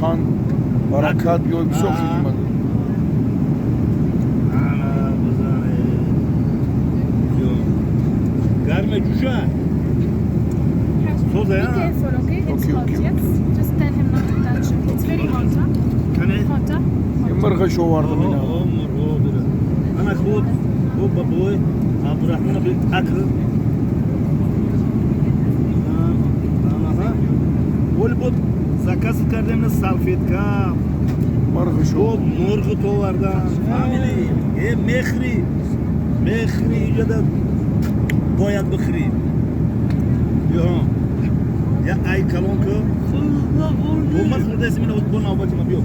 Қанд, баракат биёй, бисёр хизмат. Ана бизане. Ё. Гарме, ҷӯша. So Be sehr. Careful, okay? It's Okay, hot, okay, yes? Just tell him not to touch it. It's very hot, huh? Кане? Hot, huh? Мирғаш овардам ина. Ана хуб, хуб, бабой Абдурахмон акр. Анаҳа. Оли буд заказ кардем на салфетка. Мирғаш. Бод мурғ товардан. Фамили. Э, мехри. Мехри иҷода бояд бихӯрӣ. Ё. Я ай калон ку. Бо ман хӯрдаисим ина, бо навбати ма биё.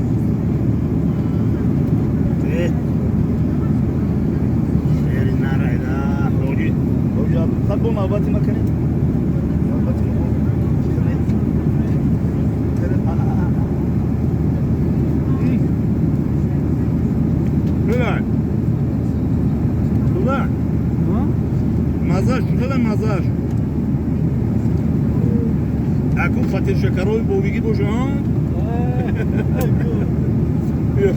Э. Шери нарайда. Ҳоҷи. Ҳоҷи Абдулхат, бо навбати ма кунед. Навбати ма бо. Кунед. Кунед. А, а, а. Бибар. Бибар. Мазаш, хеле мазаш. Аку фатир шакарои бовигӣ боша, а? Ё.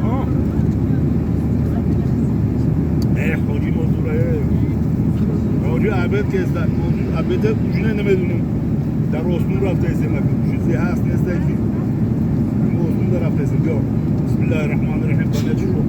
Аа. Э, ҳоҷи мозура, э. Ҳоҷи абед кеста, абед ужина намедунам. Дар осмон рафтаистем, аку чизе ҳаст, нестай ки. Мо осмон дар рафтаистем. Биё. Бисмиллаҳир раҳмонир раҳим. Банечро.